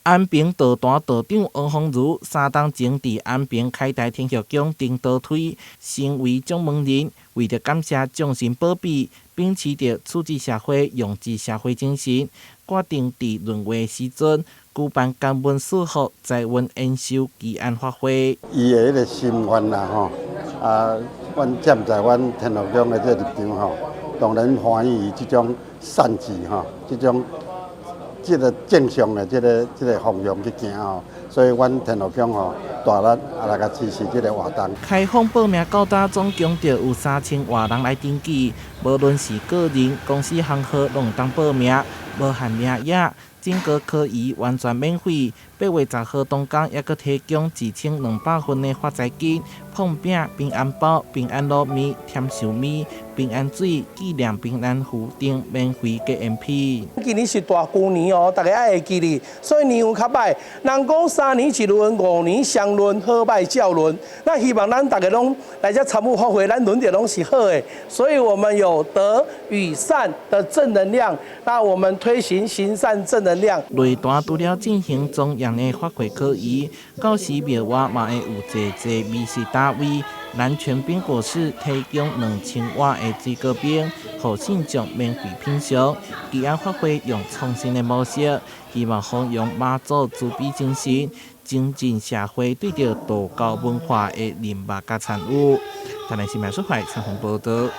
安平道壇道長黃鳳如三冬前佇安平開台天后宮頂道推，成為掌門人。為著感謝眾神保庇，秉持著處之社會、用之社會精神，決定佇閏月時陣舉辦感恩賜福、財運延壽祈安法會。伊的彼个心願啦吼，啊，阮站在阮天后宮的這個立場吼，當然歡喜伊這種善舉吼，這種。這個正向的這個方向去行吼，所以阮天后宮吼大力啊來共支持這個活動。開放報名到今總共著有3000外人來登記，無論是個人、公司行號，攏會當報名，無限名額，整個科儀完全免費。8月10號當工，猶閣提供1200份的發財金、膨餅、平安包、平安滷麵、甜壽麵、平安水、紀念平安符等免費嘅飲品。今年是大舊年哦，大家愛會記得，所以年運較䆀。人講三年一輪，五年雙輪，好䆀照輪。那希望咱大家攏來遮參與法會，咱輪著攏是好的。所以我們有德與善的正能量，那我們推行行善正能量。內壇除了進行莊嚴的法會科儀，到時廟外嘛會有濟濟美食攤位，南泉冰果室提供2000碗的水果冰，予信眾免費品嚐。祈安法會用創新的模式，希望弘揚媽祖慈悲精神，增進社會對著道教文化的認識佮參與。台南新聞蘇懷採訪報導。